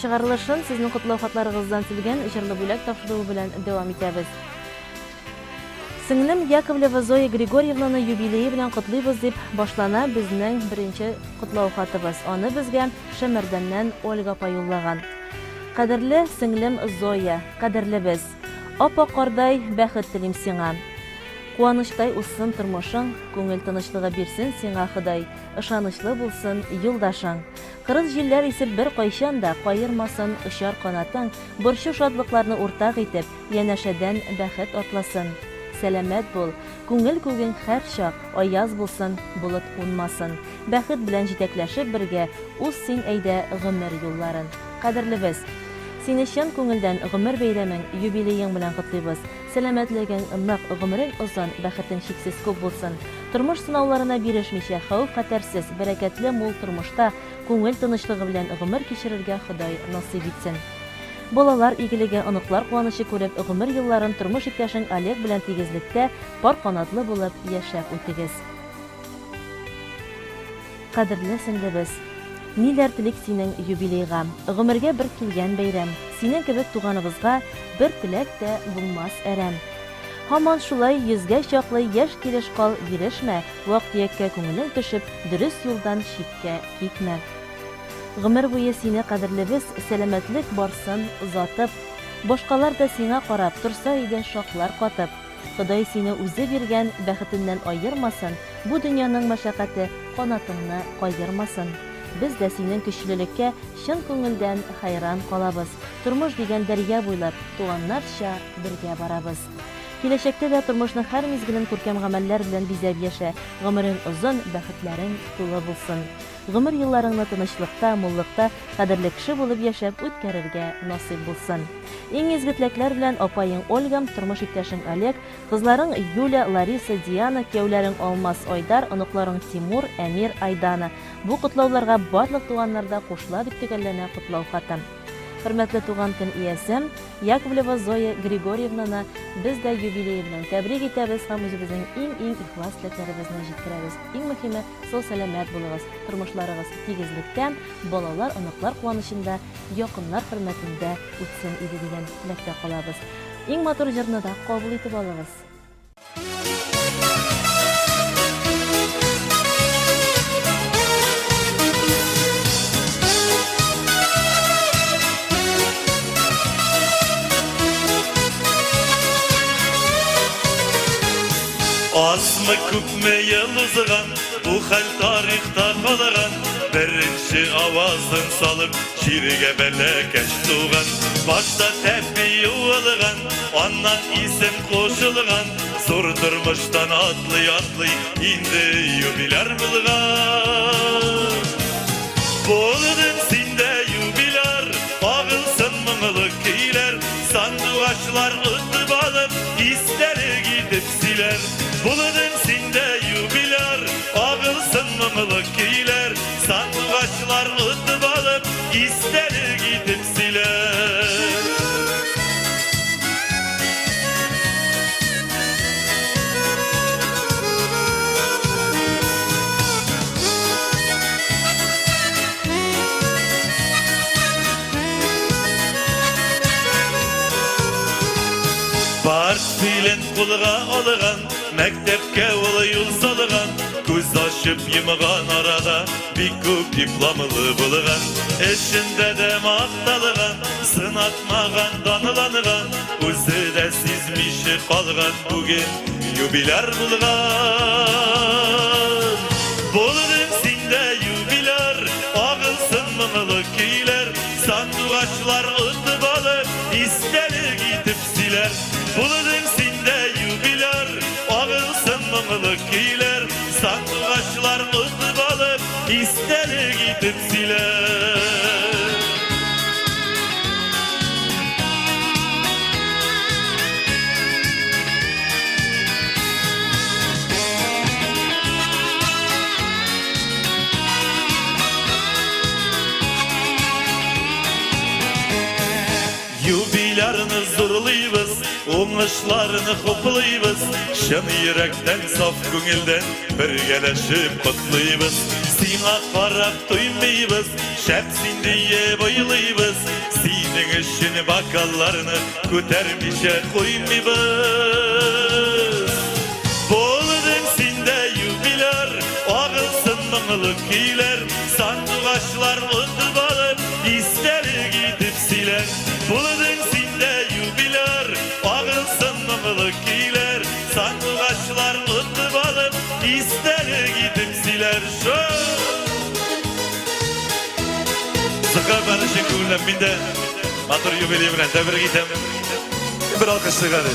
чыгарылышын сезнең котлау хатларыгыздан төзелгән Җырлы бүләк тапшыруы белән дәвам итәбез. Сеңлем Яковлева Зоя Григорьевнаны юбилее белән котлыйбыз дип башлана безнең беренче котлау хатыбыз. Аны безгә Шәмәрдәннән Ольга апа юллаган. Кадерле сеңлем Зоя, кадерлебез! Ап-ак кардай бәхет телим сиңа. Куанычтай узсын тормышың, күңел тынычлыгы бирсен сиңа Ходай, ышанычлы булсын юлдашың. Кырыс җилләр исеп беркайчан да каермасын очар канатың, борчу-шатлыкларны уртак итеп, янәшәдән бәхет атласын. Сәламәт бул, күңел күгең һәрчак аяз булсын, болыт кунмасын. Бәхет белән җитәкләшеп бергә уз син әйдә гомер юлларын. Кадерлебез! Сине чын күңелдән гомер бәйрәмең, юбилеең белән котлыйбыз. Сәламәтлегең нык, гомерең озын, бәхетең чиксез күп булсын. Тормыш сынауларына бирешмичә, хәвеф-хәтәрсез, бәрәкәтле мул тормышта, күңел тынычлыгы белән гомер кичерергә Ходай насыйп итсен. Балалар игелеге, оныклар куанычы күреп, гомер елларын тормыш иптәшең Олег белән тигезлектә, пар канатлы булып яшәп үтегез. Кадерле сеңлебез! Ниләр телик синең юбилейга? Гомергә бер килгән бәйрәм. Синең кебек туганыбызга Бер теләк тә булмас әрәм. Һаман шулай йөзгә чаклы Яшь килеш кал, бирешмә, Вак-төяккә күңелең төшеп, Дөрес юлдан читкә китмә. Гомер буе сине кадерлебез, Сәламәтлек барсын озатып. Башкалар да сиңа карап, Торса иде шаклар катып. Ходай сине үзе биргән бәхетеннән аермасын, бу дөньяның мәшәкате канатыңны каермасын. Без дә синең көчлелеккә чын күңелдән хәйран калабыз, тормыш дигән дәрья буйлап туганнарча бергә барабыз. Киләчәктә дә тормышның һәр мизгелен күркәм гамәлләр белән бизәп яшә, гомерең озын, бәхетләрең тулы булсын. Гомер елларыңны тынычлыкта, муллыкта, кадерле кеше булып яшәп үткәрергә насыйп булсын. Иң изге теләкләр белән апаең Ольга, тормыш иптәшең Олег, кызларың Юля, Лариса, Диана, кияүләрең Алмаз, Айдар, оныкларың Тимур, Әмир, Айдана. Бу котлауларга барлык туганнар да кушыла дип төгәлләнә котлау хаты. Хөрмәтле туган көн иясе, Яковлева Зоя Григорьевнаны без дә юбилее белән тәбрик итәбез һәм үзебезнең иң-иң ихлас теләкләребезне җиткерәбез. Иң мөһиме, сау-сәламәт булыгыз, тормышларыгыз тигезлектә, балалар, оныклар куанычында, якыннар хөрмәтендә үтсен иде дигән теләктә калабыз. Иң матур җырны да кабул итеп алыгыз. Азмы күпме ел узган, бу хәл тарихта калган. Беренче авазын салып, җиргә бәләкәч туган. Башта тәпи юылган, аннан исем кушылган. Зур тормыштан атлый-атлый, инде юбиляр булган. Булдың син дә юбиляр, агылсын моңлы көйләр, сандугачлар отып алып, истәлек итеп сөйләр. Булдың син дә юбиляр, агылсын моңлы көйләр, сандугачлар отып алып, истәлек итеп сөйләр. Портфелен кулга алган, мәктәпкә ул юл салган, күз ачып йомган арада бик күп дипломлы булган, эшендә дә макталган, сынатмаган, данланган, үзе дә сизмичә калган, бүген юбиляр булган. Булдың син дә юбиляр, агылсын моңлы көйләр, сандугачлар отып алып, истәлек итеп сөйләр. Булдың син дә юбиляр, агылсын моңлы көйләр, сандугачлар отып алып, истәлек итеп сөйләр. Юбилярны зурлыйбыз, уңышларны хуплыйбыз, чын йөрәктән, саф күңелдән бергәләшеп котлыйбыз. Сиңа карап туймыйбыз, шәп син диеп уйлыйбыз. Синең өчен бокалларны күтәрмичә куймыйбыз. Булдың син дә юбиляр, агылсын моңлы көйләр, сандугачлар отып алып, истәлек итеп сөйләр. Булдың син дә юбиляр, агылсын моңлы көйләр, сандугачлар отып алып, истәлек итеп сөйләр. Зөфәр өчен күңелдән мин дә матур юбилей белән тәбрик итәм. Бер алкыш чыгары.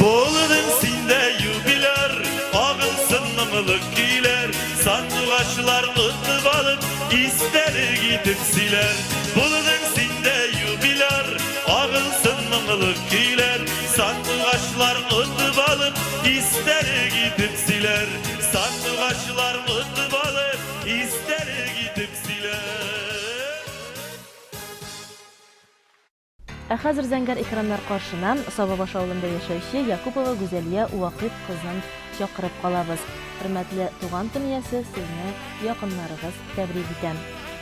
Булдың син дә юбиляр, агылсын моңлы көйләр, сандугачлар отып алып, истәлек итеп сөйләр. Булдың син дә юбиляр, агылсын моңлы көйләр, сандугачлар отып алып, истәлек итеп сөйләр. Сандугачлар отып алып, истәлек итеп сөйләр. Ә хәзер зәңгәр экраннар каршына Сабабаш авылында яшәүче Якупова Гүзәлия Вакыйф кызын чакырып калабыз. Хөрмәтле туган көн иясе, сезне якыннарыгыз тәбрик итә.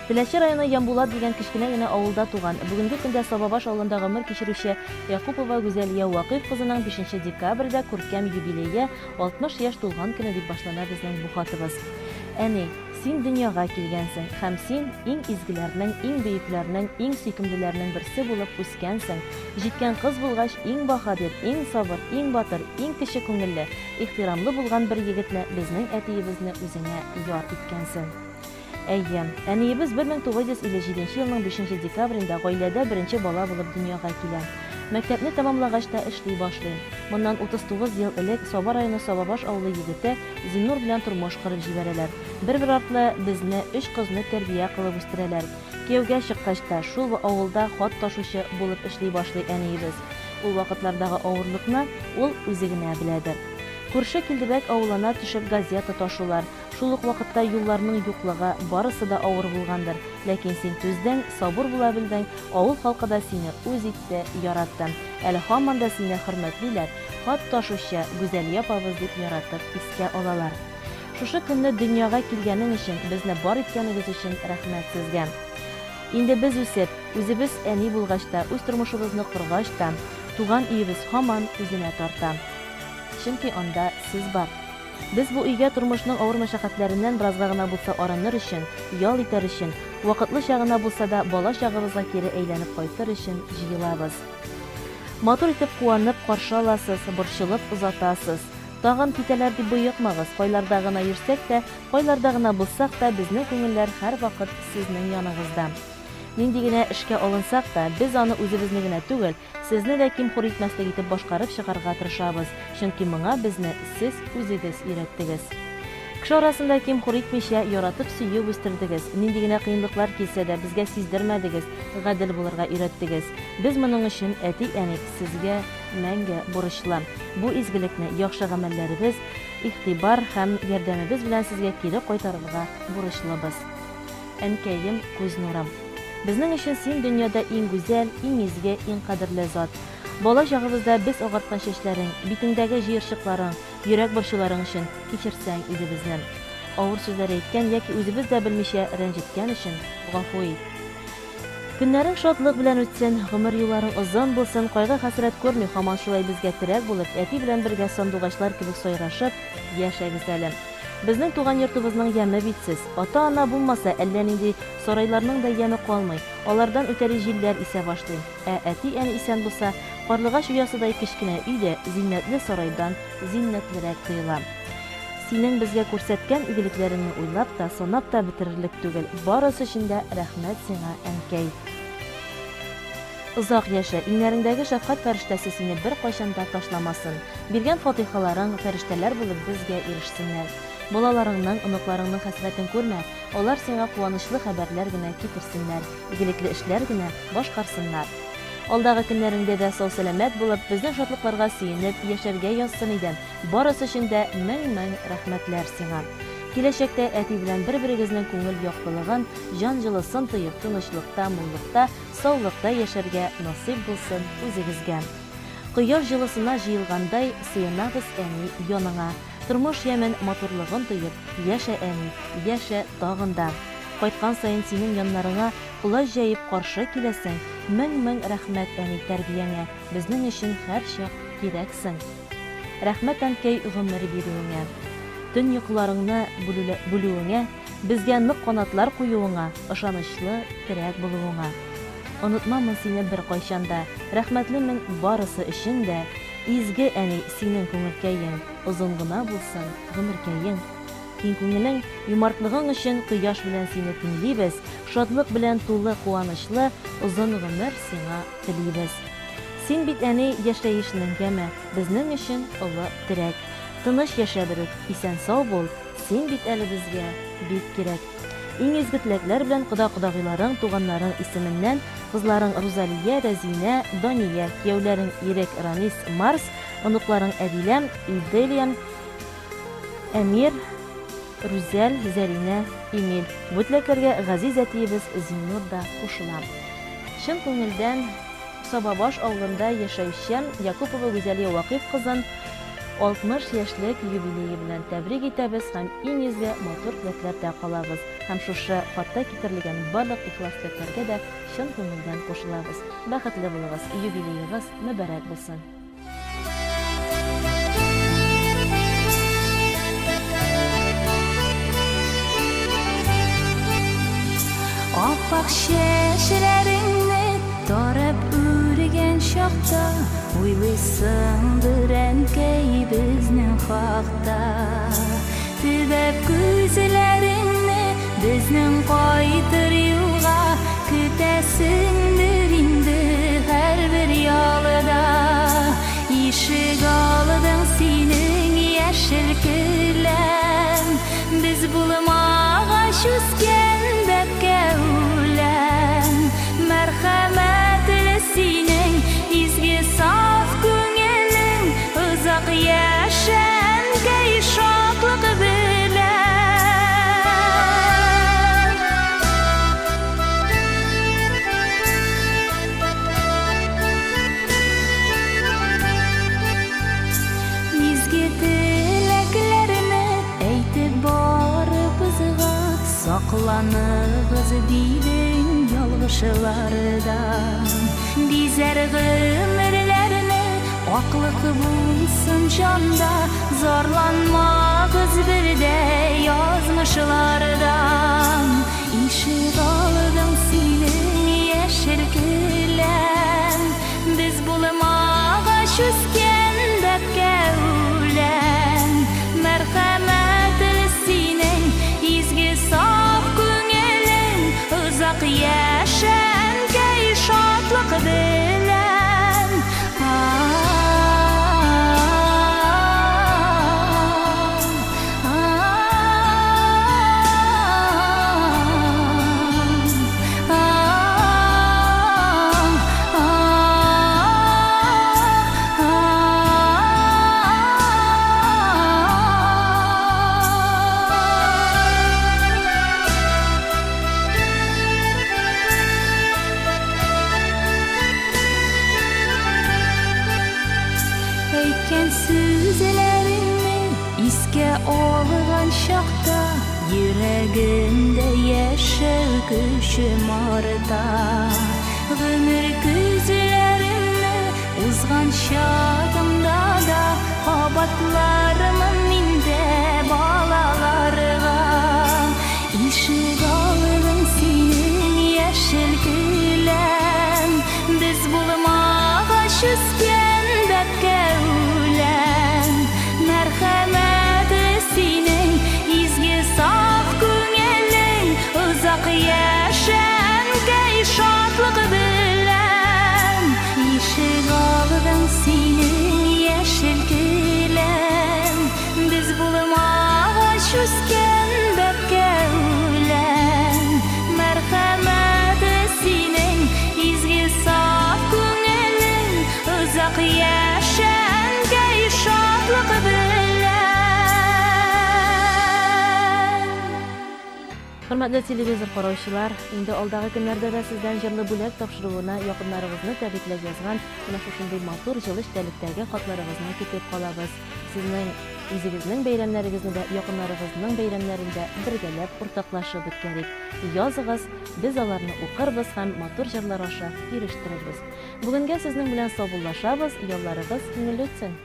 Теләче районы Ямбулат дигән кечкенә генә авылда туган, бүгенге көндә Сабабаш авылында гомер кичерүче Якупова Гүзәлия Вакыйф кызының бишенче декабрьдә күркәм юбилее, 60 яшь тулган көне дип башлана безнең бу хатыбыз. Әни! Син дөньяга килгәнсең һәм син иң изгеләрнең, иң бөекләрнең, иң сөйкемлеләрнең берсе булып үскәнсең. Җиткән кыз булгач, иң баһадир, иң сабыр, иң батыр, иң кече күңелле, ихтирамлы булган бер егетне, безнең әтиебезне үзеңә яр иткәнсең. Әйе, әниебез 1957 елның бишенче декабрендә гаиләдә беренче бала булып дөньяга килә. Мәктәпне тәмамлагач та эшли башлый. Моннан 39 ел элек Саба районы Сабабаш авылы егете Зиннур белән тормыш корып җибәрәләр. Бер-бер артлы безне, өч кызны тәрбия кылып үстерәләр. Кияүгә чыккач та, шул авылда хат ташучы булып эшли башлый әниебез. Ул вакытлардагы авырлыкны ул үзе генә беләдер. Күрше Килдебәк авылына төшеп газета ташулар, шул ук вакытта юлларның юклыгы, барысы да авыр булгандыр. Ләкин син түздең, сабыр була белдең, авыл халкы да сине үз итте, яратты. Әле һаман да сине хөрмәтлиләр, Хат ташучы Гүзәлия апабыз дип яратып искә алалар. Шушы көнне дөньяга килгәнең өчен, безне бар иткәнегез өчен рәхмәт сезгә. Инде без үсеп, үзебез әни булгач та, үз тормышыбызны коргач та, туган өебез һаман үзенә тарта. Чөнки анда сез бар. Без бу өйгә тормышның авыр мәшәкатьләреннән беразга гына булса арыныр өчен, ял итәр өчен, вакытлыча гына булса да бала чагыбызга кире әйләнеп кайтыр өчен җыелабыз. Матур итеп куанып каршы аласыз, борчылып озатасыз. Тагын китәләр дип боекмагыз, кайларда гына йөрсәк тә, кайларда гына булсак та, безнең күңелләр һәрвакыт сезнең яныгызда. Нинди генә эшкә алынсак та, без аны үзебезне генә түгел, сезне дә ким-хур итмәслек итеп башкарып чыгарга тырышабыз, чөнки моңа безне сез үзегез өйрәттегез. Кеше арасында ким-хур итмичә, яратып-сөеп үстердегез, нинди генә кыенлыклар килсә дә, безгә сиздермәдегез, гадел булырга өйрәттегез. Без моның өчен, әти-әни, сезгә мәңге бурычлы. Бу изгелекне яхшы гамәлләребез, игътибар һәм ярдәмебез белән сезгә кире кайтарырга бурычлыбыз. Әнкәем, күз нурым. Безнең өчен син дөньяда иң гүзәл, иң изге, иң кадерле зат. Бала чагыбызда без агарткан чәчләрең, битеңдәге җыерчыкларың, Йөрәк борчуларың өчен кичерсәң иде безне. Авыр сүзләр әйткән яки үзебез дә белмичә рәнҗеткән өчен гафу ит. Көннәрең шатлык белән үтсен, гомер юлларың озын булсын, кайгы-хәсрәт күрми, һаман шулай безгә терәк булып, әти белән бергә сандугачлар кебек сайрашып яшәгез әле. Безнең туган йортыбызның яме бит сез. Ата-ана булмаса, әллә нинди сарайларның да яме калмый, алардан үтәли җилләр исә башлый. Ә әти-әни исән булса, карлыгач оясыдай кечкенә өй дә зиннәтле сарайдан зиннәтлерәк тоела. Синең безгә күрсәткән игелекләреңне уйлап та, санап та бетерерлек түгел. Барысы өчен дә рәхмәт сиңа, әнкәй. Озак яшә, иңнәреңдәге шәфкать фәрештәсе сине беркайчан да ташламасын. Биргән фатыйхаларың, фәрештәләр булып, безгә ирешсеннәр. Балаларыңның, оныкларыңның хәсрәтен күрмә, алар сиңа куанычлы хәбәрләр генә китерсеннәр. Игелекле эшләр генә башкарсыннар. Алдагы көннәреңдә дә сау-сәламәт булып, безнең шатлыкларга сөенеп яшәргә язсын иде. Барысы өчен дә мең-мең рәхмәтләр сиңа. Киләчәктә әти белән бер-берегезнең күңел яктылыгын, җан җылысын тоеп, тынычлыкта, муллыкта, саулыкта яшәргә насыйп булсын үзегезгә. Кояш җылысына җыелгандай сыенабыз әни яныңа. Тормыш ямен, матурлыгын тоеп, яшә әни, яшә тагын да. Кайткан саен синең яннарыңа колач җәеп каршы киләсең, мең-мең рәхмәт әни тәрбияңә, безнең өчен һәрчак кирәксең. Рәхмәт әнкәй гомер бирүеңә. Төн йокыларыңны бүлүеңә, безгә нык канатлар куюыңа, ышанычлы терәк булуыңа. Онытмамын сине беркайчан да, рәхмәтлемен барысы өчен дә, изге әни синең күңелкәең, озын гына булсын гомеркәең. Киң күңелең, юмартлыгың өчен кояш белән сине тиңлибез, шатлык белән тулы куанычлы озын гомер сиңа телибез. Син бит, әни, яшәешнең яме, безнең өчен олы терәк. Тыныч яшә берүк, исән-сау бул, син бит әле безгә бик кирәк. Иң изге теләкләр белән кода-кодагыйларың, туганнарың исеменнән, кызларың Рузалия, Рәзинә, Дания, кияүләрең Ирек, Ранис, Марс, оныкларың Әдилә, Иделия, Әмир, Рүзәл, Зәринә, Эмиль. Бу теләкләргә газиз әтиебез Зиннур да кушыла. Чын күңелдән Сабабаш авылында яшәүче Якупова Гүзәлия Вакыйф кызын 60 яшьлек юбилее белән тәбрик итәбез һәм иң изге матур теләкләрдә калабыз. Һәм шушы хатта китерелгән барлык ихлас теләкләргә дә чын күңелдән кушылабыз. Бәхетле булыгыз, юбилеегыз мөбарәк булсын! Аппак чәчләреңне тарап үргән чакта Уйлыйсыңдыр, әнкәй, безнең хакта. Төбәп күзләреңне безнең кайтыр юлга Көтәсеңдер инде һәрбер ялда. Ишек алдың синең яшел келәм, Без булмагач үскән бәбкә үлән. Мәрхәмәтле синең изге саф күңелең, Озак яшә, әнкәй, шатлык белән. Изге теләкләрне әйтеп барыбызга, Сакланыгыз, дидең, ялгышлардан. Бизәр гомерләрне аклык булсын җанда, Зарланмагыз бер дә язмышлардан. Ишек алдың синең яшел келәм, Без булмагач үскән бәбкә үлән. Мәрхәмәтле синең изге саф күңелең, Озак яшә, әнкәй, шатлык белән. Әйткән сүзләреңне искә алган чакта, Йөрәгемдә яшәү көчем арта. Гомер көзләремне узган чагымда да Кабатлармын мин дә балаларга. Ишек алдың синең яшел келәм, Без булмагач үскән бәбкә үлән. Мәрхәмәтле синең изге саф күңелең, Озак яшә, әнкәй, шатлык белән. Ишек алдың синең яшел келәм, Без булмагач үскән бәбкә үлән. Мәрхәмәтле синең изге саф күңелең, Озак яшә, әнкәй, шатлык белән. Хөрмәтле телевизор караучылар, инде алдагы көннәрдә дә сездән җырлы бүләк тапшыруына якыннарыгызны тәбрикләп язган менә шушындый матур җылы эчтәлектәге хатларыгызны көтеп калабыз. Сезнең үзегезнең бәйрәмнәрегезне дә, якыннарыгызның бәйрәмнәрен дә бергәләп уртаклашып үткәрик. Языгыз, без аларны укырбыз һәм матур җырлар аша ирештерербез. Бүгенгә сезнең белән саубуллашабыз, ялларыгыз күңелле үтсен!